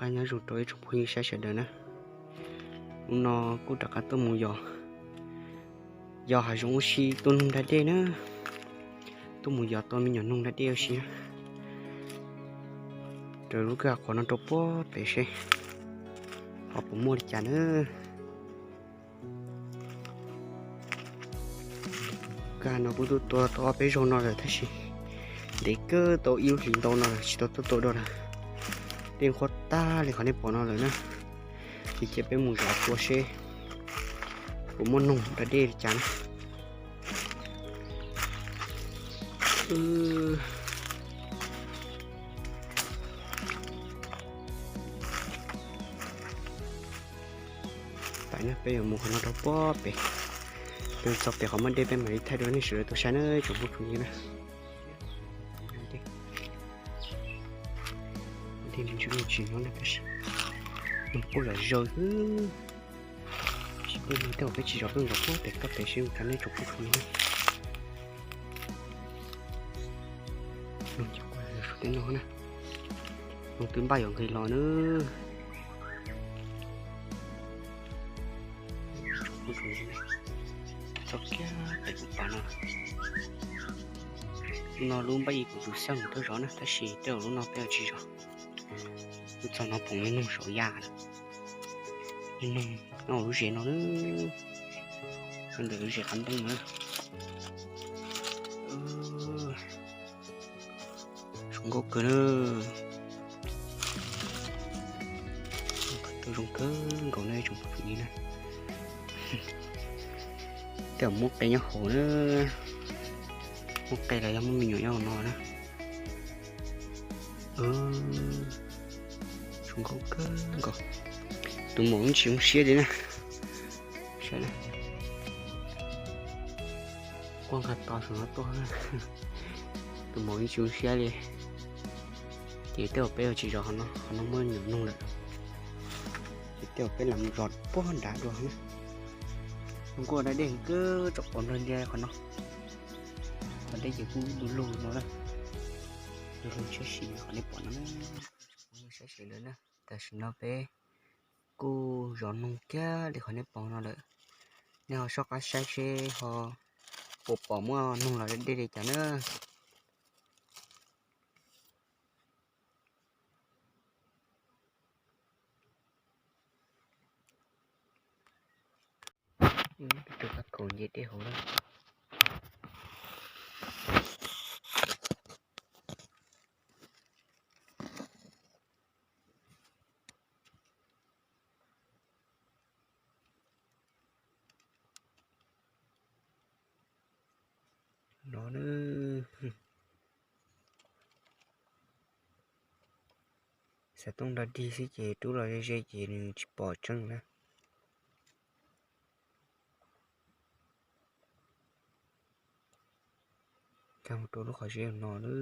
Qab nyob zoo rau ib tsoom phooj ywg saib sawv daws na. Hnub no kuj rov qab tuaj mus yos, yos hav zoov ua si tua noog da dej na. Tuaj mus yos tua me nyuam noog da dej ua si na. Raws lub kwj ha qhuav no rau puag pem seb ho puas muaj li cas na. Kwj ha no kuj tuaj tua tau ob peb zaug no lawm tab sis ntev kawg tau ib lub hlis ntau no lawm tsis tau tuaj tua dua lawm. Dej nqhuab tag li qhov nej pom no lawm na. Ces cia peb mus zov tua seb puas muaj noog da dej li cas na. Pais na, peb yuav mus qhov no rau puag pem. Peb txog pem qhov muaj dej peb mam li thaij rau nej sawv daws tau saib na tsoom phooj tsoom ywg na. Dej me ntsis no tsis nyob na tab sis noog quaj zom zaws xwb. Tsis pub no tej zaum peb tsis zov, peb zov puag pem toj pem seb mus tau nej tsoom phooj ywg na. Noog ces quaj zom zaws tej no na. Noog twb npaj yuav nqis los na. Txog kiag pem kuv pas no. Lub no lub npaj ib kuv tus xeeb mus tuaj zov na tab sis tej zaum lub no peb yuav tsis zov. Lub txog no phoom me noog saum yaj lawm. Me noog nyob lub zes no na, nyob ntawm lub zes qab nplooj na. Zoo nkauj kawg na. Tua zoo kawg nkaus na tsoom phooj ywg na. Tej zaum muaj qe nyob hauv na. Muaj qe los yog muaj me nyuam nyob hauv no na. Zoo nkauj kawg nkaus. Tus maum yeej tsis zoo siab li na. Saib na. Quaj nqa to saum no tuaj. Tus maum yeej tsis zoo siab li. Ces tej zaum peb yuav tsis zov qhov no, qhov no muaj nyuam noog lawm. Ces tej zaum peb lam mus zov puag nrad dua na. Nkuaj da dej kawg tsom pom nplawg ntiag qhov no. Qhov dej ces kuj du lug no na. Du lug tshiab si qhov nej pom no na. Saib sawv daws na, tam sim no peb kuj zov noog kiag li qhov nej pom no lawm. Nej ho soj qab saib seb ho puas pom muaj noog los da dej li cas na. Tus qab kaus nce dej hauv lawm. No na, xov tooj nrog dig xwb ces rub los ze ze ces nws tsis pom tseeb na. Nkag mus rau lub qhov zeb no na.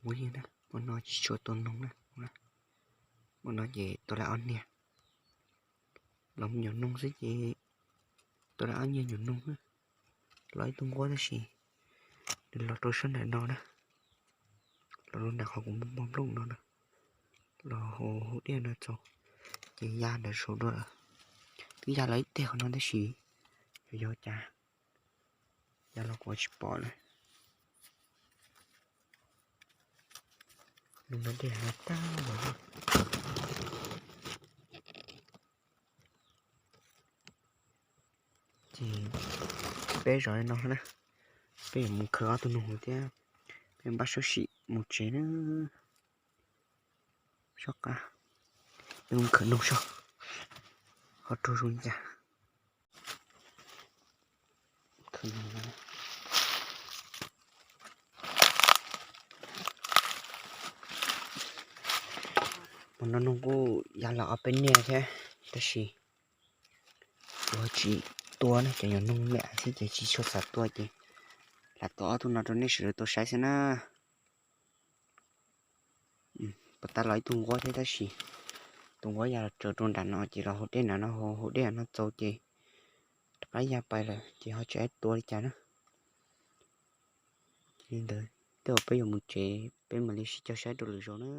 Muaj ib yam na, hmo no tsis tshua tau noog na. Hmo no ces tau lawm ob niag, los mus nyuam noog xwb ces tau lawm ob niag nyuam noog na. Los ib tug nquab tab sis nws los rau sab nram no na, los rau nram qhov kuv muab npog nplooj no na, los hauv hauv dej no txaus. Ces ya ntawd saud dua lawm, twb ya los ib teg qhov no tab sis xyov yog cas ya los kuv tsis pom lawm. Noog no dej no tag npaum li. Ces peb zov li no na, peb yuav mus khawv ob tug noog thiab peb npaj sawb sim mus tsev na. Soj qab, peb mus khawv noog soj, ho raug zoo li cas. Hmo no noog kuj ya los ob peb niag thiab tab sis kuv tsis tua na, cov nyuam noog liam xwb ces tsis tshua xav tua ces lam tua ob tug no rau nej sawv daws tau saib xwb na. Puas tas los ib tug nquab thiab tab sis tus nquab ya los tsaws rau nram no ces los hauv dej nram no, hauv dej nram no txaus ces rov qab ya pais lawm ces ho tsis tua li cas na. Ces li ntawd tej zaum peb yuav mus tsev, peb mam li sib cog saib rau lwm zaus na.